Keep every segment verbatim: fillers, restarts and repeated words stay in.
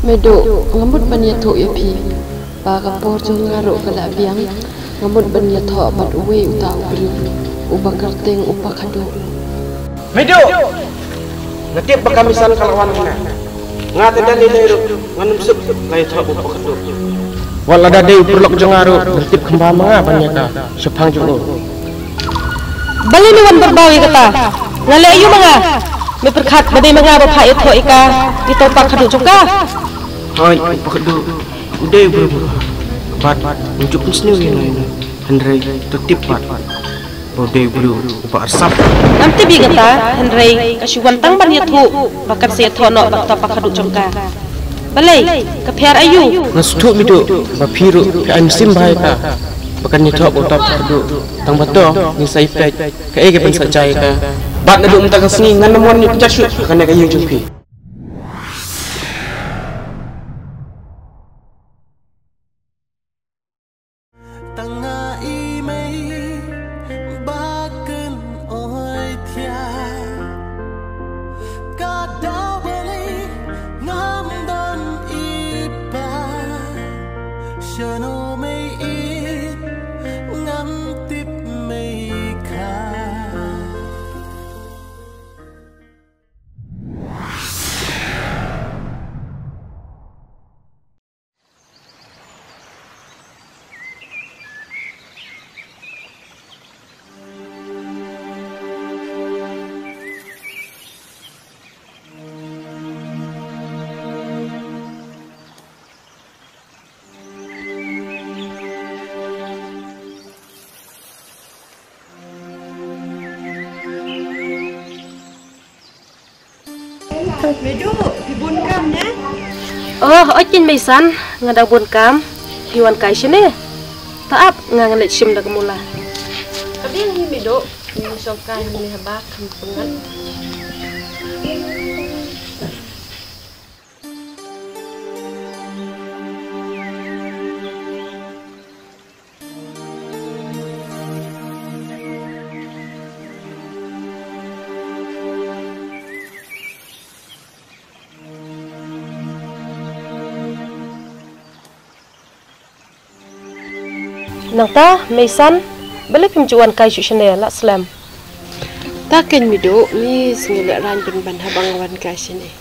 Meduh, nga mut ban ïathuh ïa phi ba ka por jong nga ruh ka la biang. Nga mut ban ïathoh bad uwei uta u briew uba kyrteng u Pa Khadduh. Meduh! Nga tip ba ka Meisan ka la wan hangne. Nga te da lei lei ruh ngan ym suk la ïathoh bad u Pa Khadduh. Wat lada dei u paralok jong nga ruh, ngan tip kumba ma nga ban ïa ka shaphang jong u. Balei me wan byrbaw ïa kata? Nga leh aïu ma nga? Me pyrkhat ba dei ma nga ba phah ïathoh ïa ka, ïa uta u Pa Khadduh jong ka? Hooid, u Pa Khadduh u dei u briew ba bad u ju pynsniew ïa nga ïa nga. Hynrei to tip pat ba u dei u briew uba arsap. Ngam tip ïa kata, hynrei ka shu wan tang ban ïathuh ba kan sa ïathoh noh bad uta u Pa Khadduh jong ka. Balei, ka pher aïu? Nga sngewthuh Meduh ba phi ruh phi ai mynsiem bha ïa ka ba kan ïathoh bad uta u Pa Khadduh. Tang ba to ngin sa ïa peit kaei kaban sa jia ïa ka. Bad naduh mynta ka sngi ngan ym wan ïa pynjah shuh ha kane ka ïing jong phi. Tang nga i mei ba kan oi thiah. Ka daw balei ngam don i pa. Shano mei ïeit ngam tip mei kha. Meduh, phi bun kam ne? Oh, oi kin Meisan, nga dang bun kam. Phi wan kai shane? Ta ap, nga ngan leit shim da ka mula. Ka biang hi Meduh, ngi shong kai hangne haba kham pyngngad. Nangta, Meisan, balei phim ju wan kai shuh shane, la slem? Ta kein Meduh, ngi sngew lehraiñ pynban haba nga wan kai shane.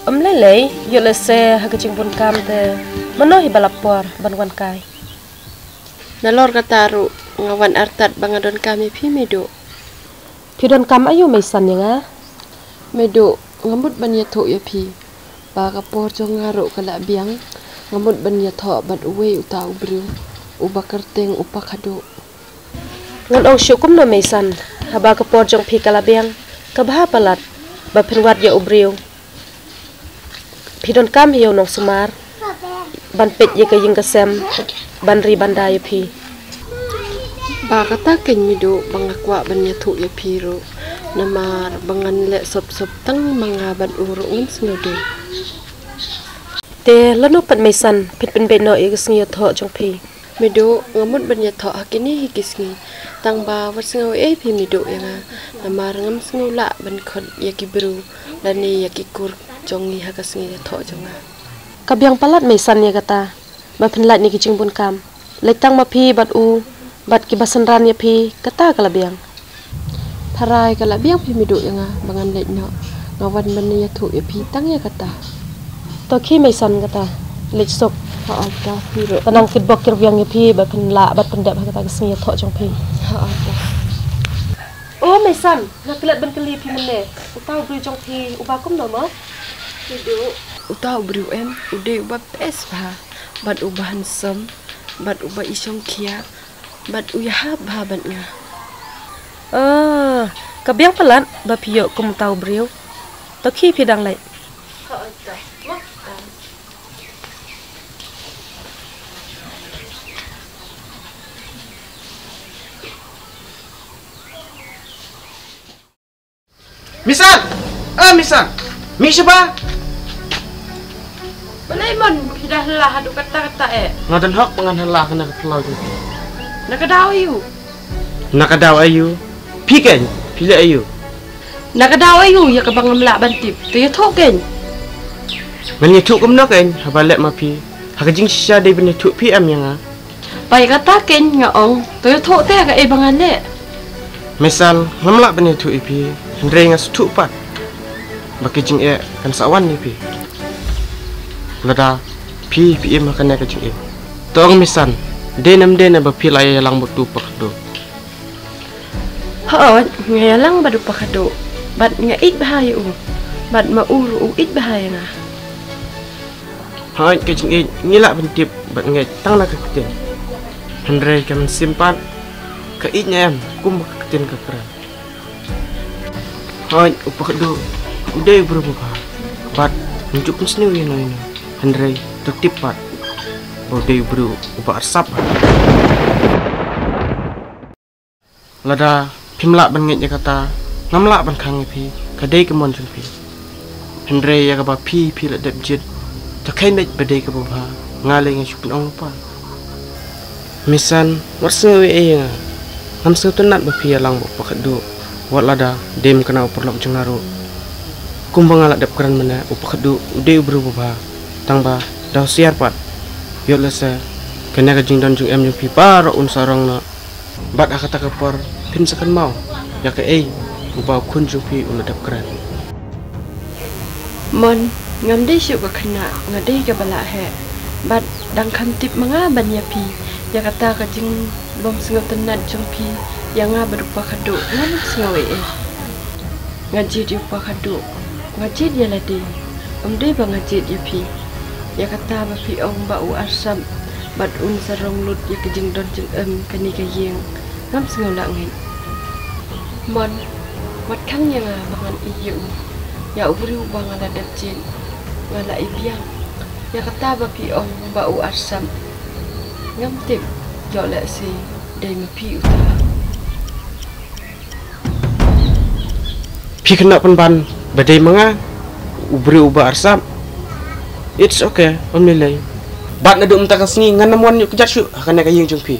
Ym lei lei, ïoh lehse ha ka jingbun kam te mano hi ba la por ban wan kai. Nalor kata ruh nga wan artat ba nga donkam ïa phi Meduh. Phi donkam aïu Meisan ïa nga? Meduh, nga mut ban ïathuh ïa phi ba ka por jong nga ruh ka la biang. Nga mut ban ïathoh bad uwei uta u briew uba kyrteng u Pa Khadduh. Ngan ong shuh kumno Meisan, haba ka por jong phi ka la biang, ka bha palat ba phin wad ïa u briew. Phi donkam hi ïa u nongsumar ban peit ïa ka ïing ka sem ban ri ban da ïa phi. Ba kata kein Meduh ba nga kwah ban ïathuh ïa phi ruh, namar ba ngan leh sop sop tang ma nga bad u ruh ngam sngewdei. Te lano pat Meisan phin pynbeit noh ïa ka sngi ïathoh jong phi? Meduh, nga mut ban ïathoh ha kine hi ki sngi. Tang ba wat sngew ei ei phi Meduh ïa nga. Namar ngam sngew lah ban khot ïa ki briew lane ïa ki kur jong ngi ha ka sngi ïathoh jong nga. Ka biang palat Meisan ïa kata ba phin lait na ki jingbun kam. Leit tang ma phi bad u bad kiba synran ïa phi, kata ka la biang. Tharai ka la biang phi Meduh ïa nga ba ngan leit noh. Nga wan ban ïathuh ïa phi tang ïa kata. To khie Meisan kata. Leit suk. Ha, ta phi ruh. Te nang kitbok kitrwiang ïa phi ba phin lah bad pyndep ha kata ka sngi ïathoh jong phi. Ha, ta. O Meisan, nga klet ban kylli phi mynne. Uta u briew jong phi uba kumno mo? Meduh. Uta u briew em, u dei uba best bha bad uba handsome bad uba i shongkhia. Bad u ïahap bha bad nga. Ah, ka biang palat ba phi ïoh kum uta u briew. To khie phi dang leit. Meisan! Ah, Meisan! Mih shaba! Balei mon phi da hela haduh katta katta eh? Nga don hok ba ngan hela ha kane ka phyllaw jong phi. Na ka daw aïu? Na ka daw aïu? Phi kein, phi leh aïu? Na ka daw aïu ïa kaba ngam lah ban tip. To ïathuh kein. Men ïathuh kumno kein haba leh ma phi? Ha ka jingshisha dei ban ïathuh phi em ïa nga? Ba ïa kata kein nga ong, to ïathuh te ha kaei ba nga leh. Misan, ngam lah ban ïathuh ïa phi, hynrei nga sngewthuh pat ba ka jingeh kan sa wan ïa phi lada phi, phi im ha kane ka jingim. To ong Misan, dei ne ym dei ne ba phi la ïalang bad uto u pakhadduh? Hooid, nga ïalang bad u pakhadduh, bad nga ïeit bha ïa u, bad ma u ruh u ïeit bha ïa nga. Hooid, ka jingïeit ngi lah ban tip bad ngeit tang na ka ktien, hynrei ka mynsiem pat ka ïeit ne em kumba ka ktien ka kren. Hooid, u pakhadduh u dei u briew uba bha, bad ngim ju pynsniew ïano ïano, hynrei to tip pat ba u dei u briew uba arsap bha. Lada phim lah ban ngeit ïa kata, ngam lah ban khang ïa phi, ka dei ka mon jong phi. Hynrei ïa kaba phi, phi la dep jied, to khie beit ba dei kaba bha, nga lei nga shu pynong lypa. Misan, wat sngew ei ei ïa nga. Ngam sngewtynnat ba phi ïalang bad u pakhadduh, wat lada dei ym kane u paralok jong nga ruh. Kumba nga la dep kren mynne, u pakhadduh u dei u briew uba bha, tang ba da husiar pat. Ïoh lehse kane ka jingdon jingem jong phi baroh un sa rong noh. Bad ha kata ka por phin sa kynmaw ïa kaei uba u khun jong phi u la dep kren. Mon, ngam dei shuh ka khynnah, nga dei kaba lah heh. Bad dang kham tip ma nga ban ïa phi, ïa kata ka jingbym sngewtynnat jong phi ïa nga bad u pakhadduh, ngam sngew ei ei. Nga jied ïa u pakhadduh, nga jied ïa lade, ym dei ba nga jied ïa phi. Ïa kata ba phi ong ba u arsap bad un sa rong lut ïa ka jingdon jingem kane ka ïing, ngam sngew lah ngeit. Mon, wat khang ïa nga ba ngan ïeit ïa u, ïa u briew ba nga la dep jied, nga la ïeit biang. Ïa kata ba phi ong ba u arsap, ngam tip, ïoh lehse dei ma phi uta. Phi kynnoh pynban ba dei ma nga u briew uba arsap. It's okay, ym lei lei. Bad naduh mynta ka sngi ngan ym wan ïuh kjat shuh ha kane ka ïing jong phi.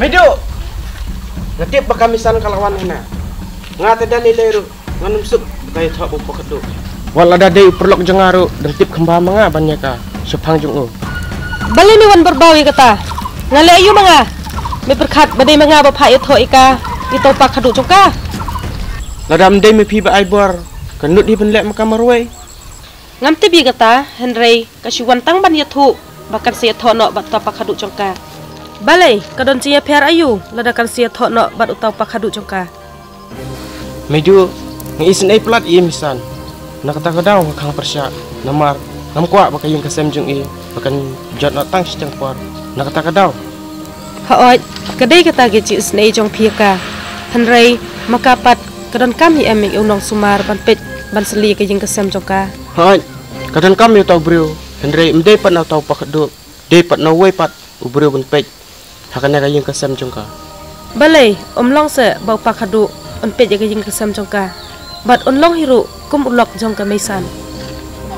Meiduh! Nga tip ba ka Misan ka la wan hana. Nga te da lei lei ruh ngan ym suk ba ka ïathoh bad u pakhadduh. Wat lada dei u paralok jong nga ruh dang tip kham bha ma nga ban ïa ka shaphang jong u. Balei me wan bor baw ïa kata? Nga leh aïu ma nga? Me pyrkhat ba dei ma nga ba phah ïathoh ïa ka, ïa uta u pakhadduh jong ka? Lada ym dei ma phi ba ai bor, kan nud hi ban leh ma ka marwei. Ngam tip ïa kata, hynrei ka shu wan tang ban ïathuh ba kan sa ïathoh noh bad uta u pakhadduh jong ka. Balei, ka don jingïapher aïu lada kan sa ïathoh noh bad uta u pakhadduh jong ka? Meiduh, nga isynei palat ïa i Misan. Na kata ka daw nga khang pyrshah, namar ngam kwah ba ka ïing ka sem jong i ba kan jot noh tang shiteng por. Na kata ka daw. Hooid, ka dei kata ka jingisynei jong phi ïa ka. Hynrei ma ka pat ka donkam hi em ïa u nongsumar ban peit ban sylli ïa ka ïing ka sem jong ka. Hooid, ka donkam ïa uta u briew, hynrei ym dei pat na uta u pakhadduh, dei pat na uwei pat u briew ban peit ha kane ka ïing ka sem jong ka. Balei, ym long seh ba u pakhadduh un peit ïa ka ïing ka sem jong ka, bad un long hi ruh kum u lok jong ka Meisan.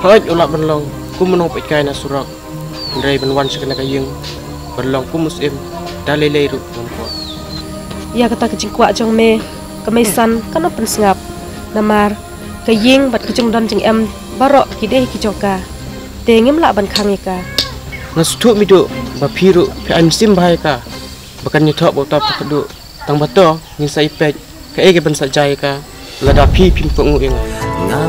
Hooid, u lah ban long kum u nongpeitkai na surok, hynrei ban wan sha kane ka ïing ban long kum u syiem da lei lei ruh ngam kwah. Ïa kata ka jingkwah jong me, ka Meisan kan ym pynsngap, namar ka ïing bad ka jingdon jingem baroh ki dei ki jong ka. Te ngim lah ban khang ïa ka. Nga sngewthuh Meiduh ba phi ruh phi ai mynsiem bha ïa ka ba kan ïathoh bad uta u pakhadduh. Tang ba to ngin sa ïa peit kaei kaban sa jia ïa ka lada phi phim kohnguh ïa nga.